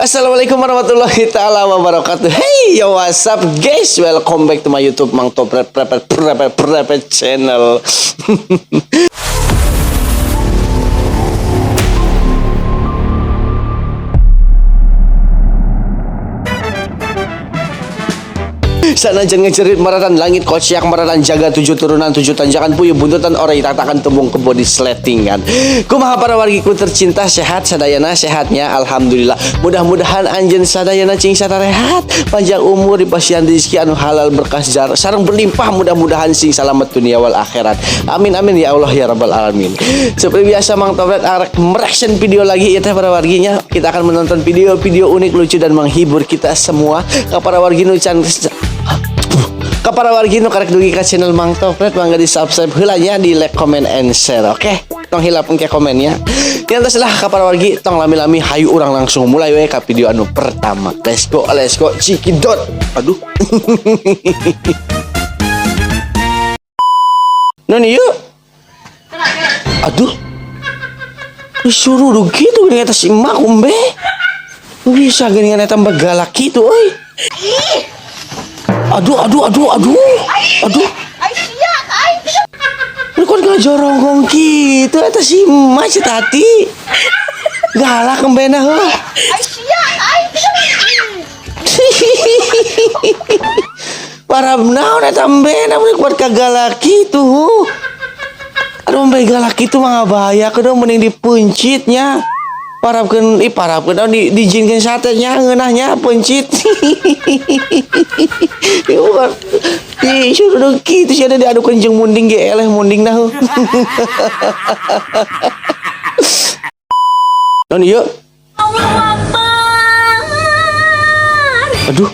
Assalamualaikum warahmatullahi taala wabarakatuh. Hey, yo, what's up, guys? Welcome back to my YouTube Mang Topret Prepet Prepet Prepet channel. Sanajan ngejerit maratan langit kociak maratan jaga tujuh turunan tujuh tanjakan puyuh buntutan orai tatakan tembung kebo di sletingan. Kumaha para wargiku tercinta, sehat sadayana? Sehatnya, alhamdulillah. Mudah-mudahan anjeun sadayana cing rehat, panjang umur, dipasihan rezeki anu halal berkah jar sareng berlimpah, mudah-mudahan sing salamet dunia wal akhirat. Amin amin ya Allah ya rabbal alamin. Seperti biasa, Mang Topret arek mereaction video lagi ya teh para warginya. Kita akan menonton video-video unik, lucu, dan menghibur kita semua. Ke para wargi nu can, ke para wargi nu karek dugi ka channel Mang Topret, mangga di subscribe heula nya, di like, comment, and share, oke? Tong hilap engke komennya. Yang lah ka para wargi, tong lami-lami, hayu urang langsung mulai we ka video anu pertama. Let's go, let's go, cikidot. Aduh, naon ieu? Aduh, disuruh du gitu geuning eta si emak kumbe bisa geuning eta galak gitu euy. Aduh, aduh, aduh, aduh, aduh. Lu kok ngajorongong gitu eta si emak si Tati? Galak embena heuh. Para naon eta embena mun kuat kagalak kitu, huh. Aduh, embe galak kitu mah bahaya kudu mending dipuncitnya. Parabkeun ih, parabkeun naon, di dijinkeun sate nya ngeunahnya peuncit. Bukan di suruh kitu sih ada diadukeun jeung munding ge eleh munding nah. Naon ieu? Aduh.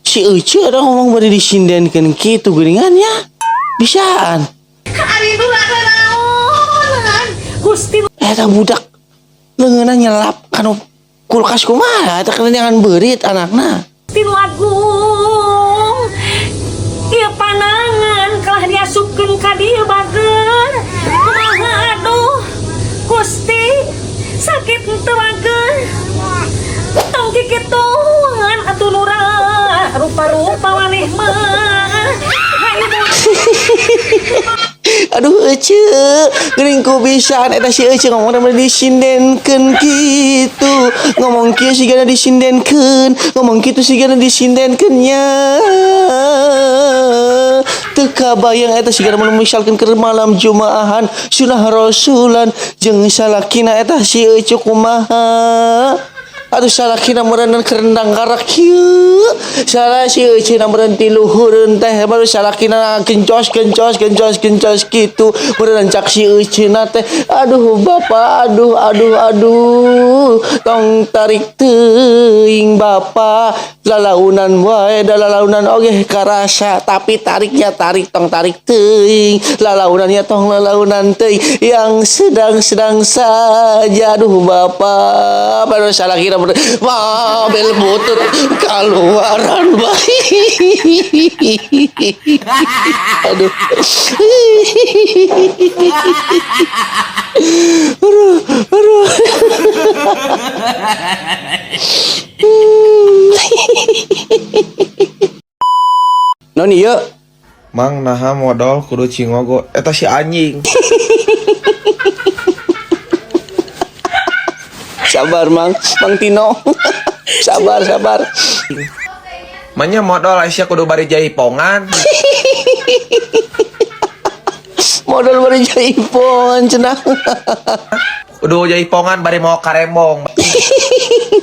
Si Ece ada ngomong bari disindenkeun kitu geuningan nya. Bisaan. Gusti. Eta budak leungeunna nyelap kanu kulkas, kumaha eta kelenyangan beurit anakna. Nu Agung. Ieu panangan kalah diasupkeun ka dieu bager. Kumaha, aduh. Gusti, sakit henteu bager? Tong kikituan atuh lurah, rupa-rupa maneh mah. Hayu. Aduh Ece, geuning ku bisaan eta si Ece ngomong bari disindenkeun kitu. Ngomong kieu sigana disindenkeun, ngomong kitu sigana disindenkeun nya. Teu kabayang eta sigana mun misalkeun keur malam Jumaahan sunah rasulan jeung salakina eta si Ece kumaha. Aduh, salakina meureun kerendang karak kieu. Salah si Ece na meureun ti luhureun teh baru salakina gencos gencos gencos gencos kitu. Meureun cak si Ece na teh. Aduh bapak, aduh aduh aduh. Tong tarik teuing, bapak. Lalaunan wae da lalaunan oge karasa, tapi tariknya tarik tong tarik teuing. Lalaunannya tong lalaunan teuing. Yang sedang-sedang saja. Aduh bapak, baru salakina mobil butut keluaran baik. Aduh. Aduh, aduh. Naon ieu? Mang, naha modol kudu cingogo eta si anjing? Sabar, Mang, Mang Tino. Sabar, sabar. Manya modol Aisyah kudu bari jaipongan. Modol bari jaipongan cenah. Kudu jaipongan bari mau karembong.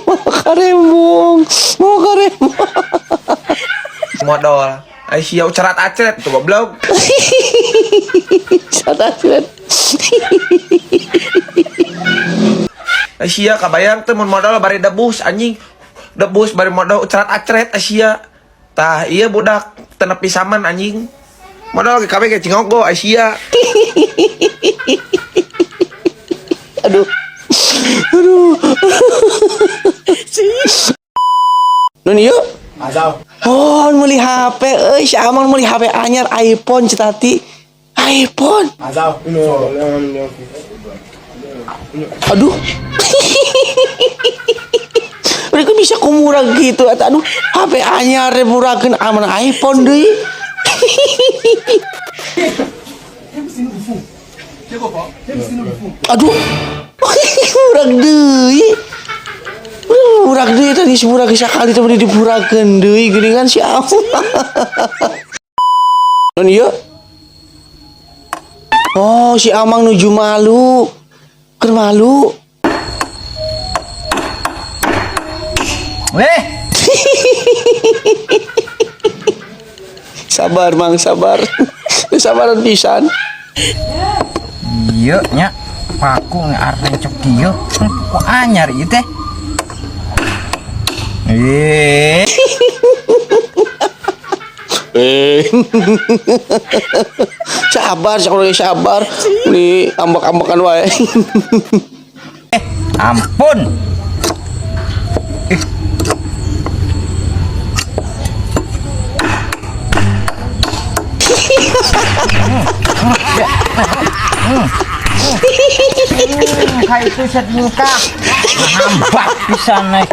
Mau karembong, mau karembong. Modol Aisyah cerat acret tuh goblok. Cerat. Aisyah kabayang teu mun modol bari debus, anjing? Debus bari modol cerat acret Aisyah. Tah iya, budak teu nepi saman, anjing. Modol ge kabeh ge cingogo Aisyah. Aduh. Aduh. Naon ieu? Oh, meuli HP euy, si Amang meuli HP anyar iPhone citati. iPhone. Aduh. Mereka bisa kumurag gitu atau aduh HP anyar muragkeun aman iPhone deui. Aduh. Murag deui. Murag deui tadi murag sakali teh bade dipuragkeun deui geuningan si Allah. Non ieu. Oh, si Amang nuju malu. Keur malu. Weh, Sabar, Mang, sabar. Sabaran pisan. Iya nya paku ngarencok kieu ku anyar ieu teh. Eh, Eh. Sabar, sabar, sabar. Ini ambek-ambekan wae. Ampun. Ih. Kayak itu set muka. Hambat pisan nih.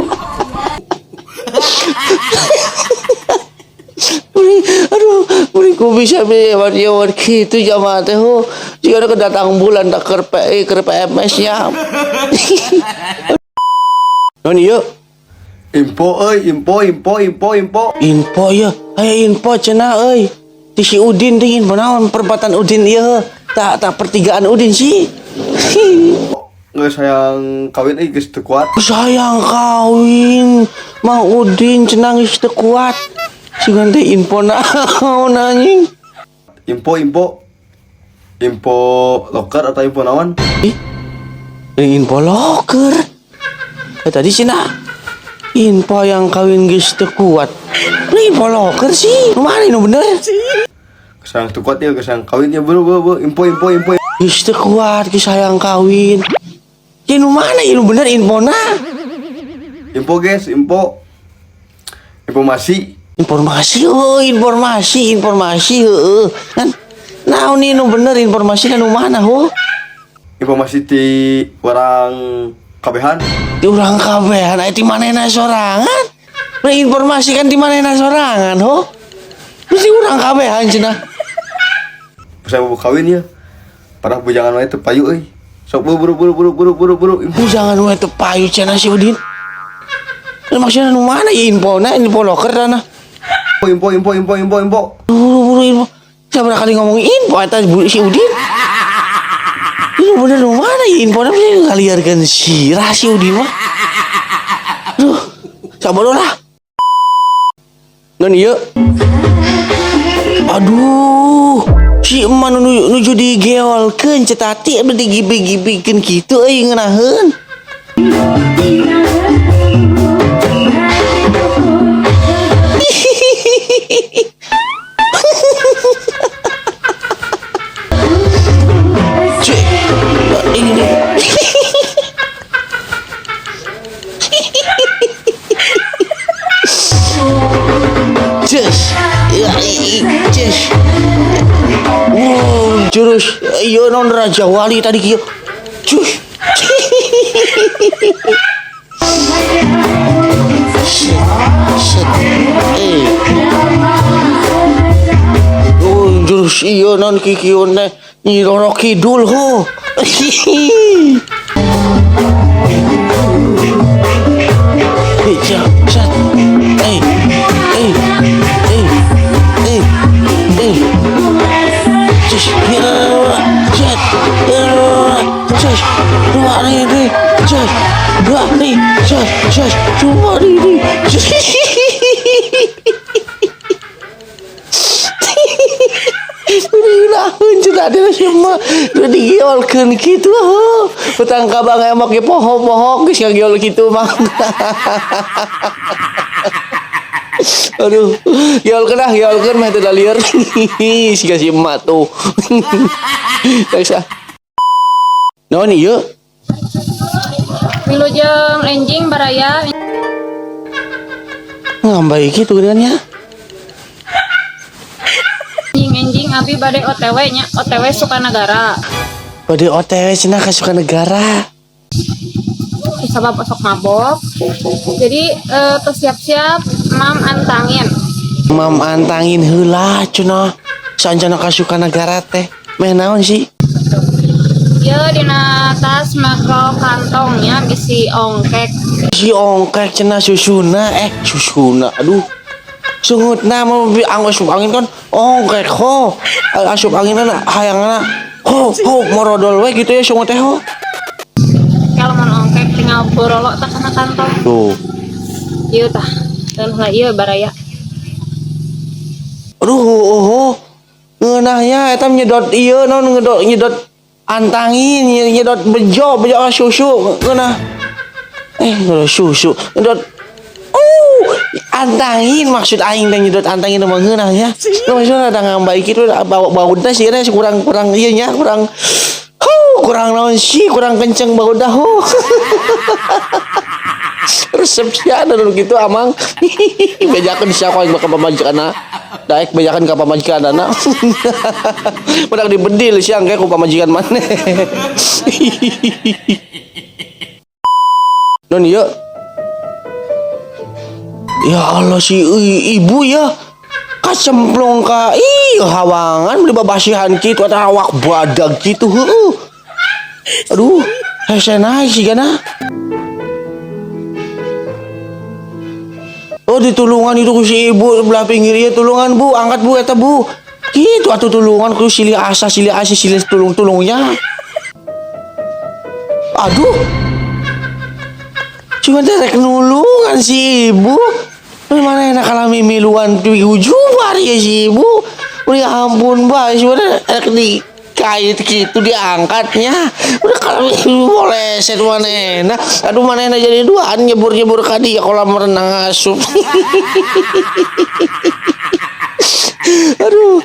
Aduh, beri ku bisa beli hewan gitu jamaah teh ho. Jika ada kedatang bulan tak ker PI ker PMS nya. Non ieu. Info euy, info info info info. Info ya, aya info cenah euy. Ti si Udin teh info naon perempatan Udin ieu. Tak tak pertigaan Udin sih. Geus hayang kawin euy geus teu kuat. Sayang kawin Mang Udin cenah geus teu kuat. Sugan teh info naon anjing. Info info. Info loker atau info naon? Ih, ini info loker. Eh, tadi cenah info yang kawin geus teu kuat. Ini info loker sih. Mana ini bener? Geus hayang teu kuat ya, geus hayang kawin ya bro bro bro. Info info info. Geus teu kuat geus hayang kawin. Ya nu mana ini bener infona? Info guys, info. Informasi. Informasi, oh informasi, informasi, heeh. Kan naon ini nu bener informasi nu mana ho? Informasi ti orang kabehan. Di urang kabehan aya di manehna sorangan. Nah, informasi kan di manehna sorangan ho. Terus di urang kabehan cenah. Saya mau kawin ya. Parah bujangan wae teu payu euy. Sok buru buru buru buru buru buru buru. Info. Bujangan wae teu payu cenah si Udin. Nah, maksudnya nu mana ya infona, info loker tanah. Info info info info info. Buru-buru info. Siapa kali ngomong info eta si Udin. Ini bener nu mana ya infona bisa ngaliarkeun sirah si Udin mah. Duh, sabar lah. Ngan ieu. Aduh, si emak nu nuju digeolkeun cetati abdi digibig-gibigkeun kitu euy ngeunaheun. Cek, ini. Cus, ya, cus. Wow, jurus, iya non Raja Wali tadi kieu. Cus. Set, set, eh. Oh, jurus iya non kikieu teh Nyi Roro Kidul ho. Eh, siap, set. Eh, eh, eh, eh, eh. Cus, ya, set, ya, cus, dua nih, cus, dua nih, cus, cus, dua nih, cus. Ngeunaheun cenah dia si mah udah digeolkeun kitu ho. Petang kabang emok ge poho-poho geus ngageol kitu mah. Aduh, geolkeun ah, geolkeun mah teu lieur. Siga si emak tuh. Thanks ah. Naon ieu? Wilujeng enjing baraya. Ngambay kitu geuningan nya. Enjing enjing abi bade OTW nya, OTW Sukanagara. Bade OTW cenah ka Sukanegara. Sabab osok mabok. Jadi tos siap-siap Mam antangin. Mam antangin heula cenah. Sancana ka Sukanagara teh. Meh naon sih? Ieu dina tas makro kantongnya bisi ongkek. Si ongkek cenah susuna, eh susuna, aduh. Sungutna mah asup angin kan ongkek ho. Asup anginna hayangna ho ho morodol we gitu ya sungut teh ho. Kalau mau ongkek tinggal borolok tah kana kantong. Tuh. Ieu tah. Dan heula ieu baraya. Aduh, oh, oh. Ngeunahnya eta nyedot ieu naon, nyedot nyedot antangin, nyedot bejo bejo susu ngeunah. Eh, nyedot susu, nyedot, oh, antangin maksud aing teh, nyedot antangin mah ngeunahnya. Nu maksudna ada ngambay kitu bau baudna sih kurang kurang ieu nya, kurang huh, kurang naon sih, kurang kenceng baudna huh. Resep sih ada dulu gitu amang. Bejakeun sia ku aing ka pamajikanna. Daek bejakeun ka pamajikanna. Budak dibedil siang kayak ku pamajikan maneh. Non ieu. Ya Allah, si ibu ya kacemplung ka ih hawangan, beli babasihan kitu atau awak badag kitu heueuh. Aduh, hese naik sih gana. Oh, ditulungan itu ku si ibu sebelah pinggir ya, tulungan bu, angkat bu eta bu. Gitu atuh, tulungan ku silih asa silih asih silih tulung-tulungnya. Aduh. Cuma rek nulungan si ibu. Mana enak kalau miluan jubar ya si ibu. Ya ampun, bah, sebenarnya rek dikait gitu diangkatnya. Udah kalau boleh set mana enak. Aduh, mana enak jadi duaan nyebur-nyebur kadi ya kolam renang asup. Aduh.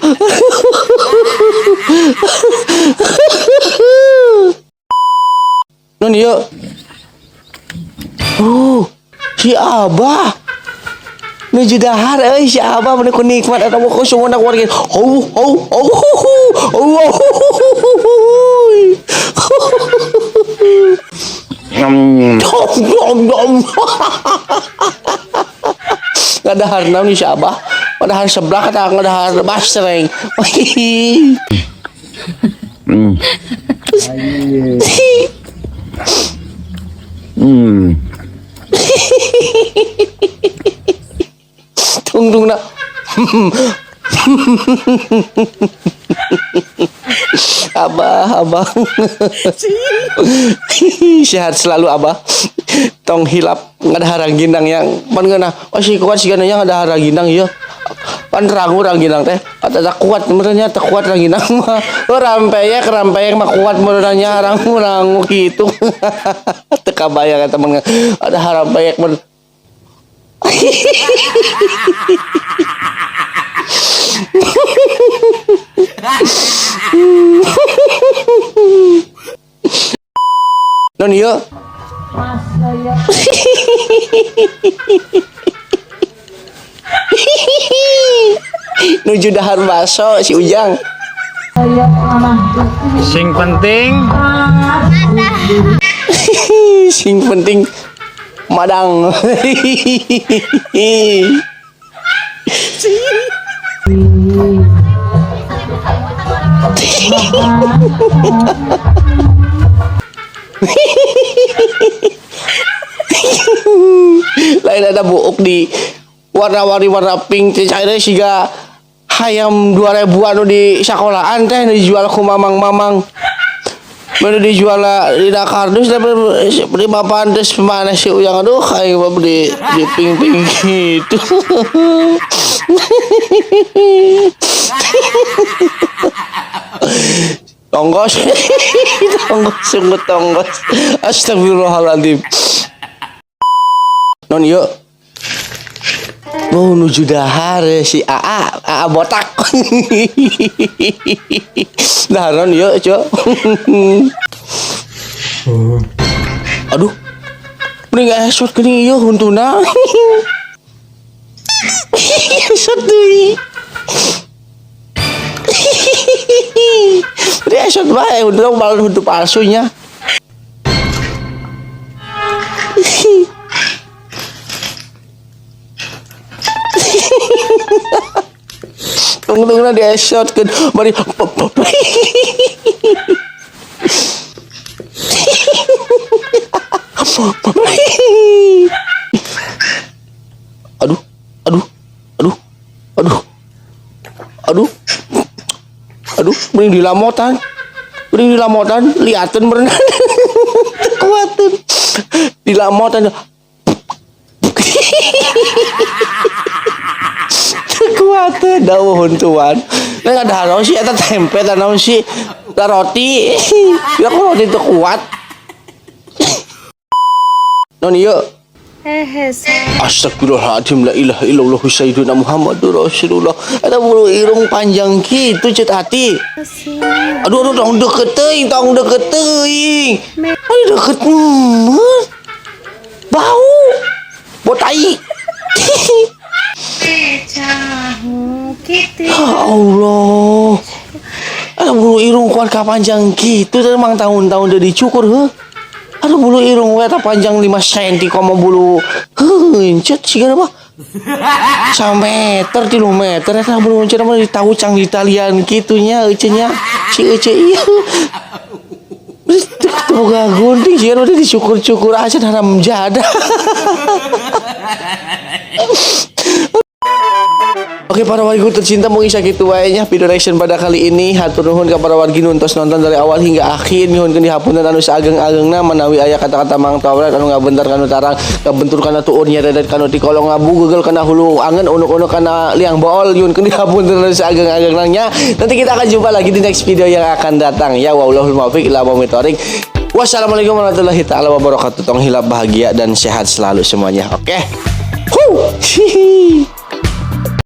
Non yuk. Si Abah. Nuju dahar euy si Abah, mun ku nikmat eta mah ku sunguna keluar ho ho ho ho ho ho. Dom dom dom. Ngadahar naon si Abah? Padahal sebelah kata ngadahar basreng. Tung tung na. Abah, abah. Sehat selalu, Abah. Tong hilap ngadahar rangginang yang pan ngeunah. Oh, si kuat si yang ngadahar rangginang ieu. Pan rangu rangginang teh. Atau kuat meureunnya, teu kuat rangginang mah. Oh, rampeyek rampeyek mah kuat meureunnya, rangu-rangu kitu. Teu kabayang eta mah ada rampeyek mah. Non ieu. Nuju dahar bakso si Ujang. Sing penting Sing penting madang. Lain ada buuk di warna-warni warna pink teh cairnya siga hayam 2000 anu di sekolahan teh dijual ku mamang-mamang. Baru dijual di kardus tapi beli pantes mana si Ujang, aduh kayak beli di pink-pink gitu. Tonggos. Tonggos, sungguh tonggos. Astagfirullahaladzim. Non yuk. Oh, nuju dahar ya, si AA, AA botak. Nah, non yuk, cok. Aduh. Mending esot gini ieu huntuna. Esot deui. Dia esot bae, huntu malah huntu palsunya. Tungtungna diesotkeun bari. Aduh, aduh, aduh, aduh, aduh, aduh, mending dilamotan, mending dilamotan, liatin berenang, kuatin, dilamotan, kuatin, dawuh huntuan. Neng ada naon sih, eta tempe, eta naon sih, eta roti, ya kok roti itu kuat. Non iya. Astagfirullahaladzim, la ilaha illallah sayyiduna Muhammadur Rasulullah. Ada bulu irung panjang gitu cet hati. Aduh, aduh, tong deket teuing, tong deket teuing. Aduh, deket bau. Bau tai. Ya Allah. Ada bulu irung kuat ka panjang gitu emang tahun-tahun udah dicukur heuh. Aduh, bulu irung we eta panjang 5 cm komo bulu heuncet siga mah. Sameter 3 meter eta bulu heuncet mah ditaucang di talian kitunya eucenya si euce ieu. Boga gunting sih udah dicukur-cukur aja haram jadah. Oke, para wargi tercinta, mungkin sakitu wae nya video reaction pada kali ini. Hatur nuhun ka para wargi nu entos nonton dari awal hingga akhir. Nyuhunkeun dihapunten anu saageng-agengna manawi aya kata-kata mang tawrat anu ngabentar kanu tarang, kabentur kana tuur, nyeredet kanu tikolong, ngabugegel kana hulu angen, unuk-unuk kana liang bool. Nyuhunkeun dihapunten anu saageng-agengna nya. Nanti kita akan jumpa lagi di next video yang akan datang ya. Wallahul muwaffiq ila aqwamit thoriq. Wassalamualaikum warahmatullahi taala wabarakatuh. Tong hilap bahagia dan sehat selalu semuanya. Oke. Huh.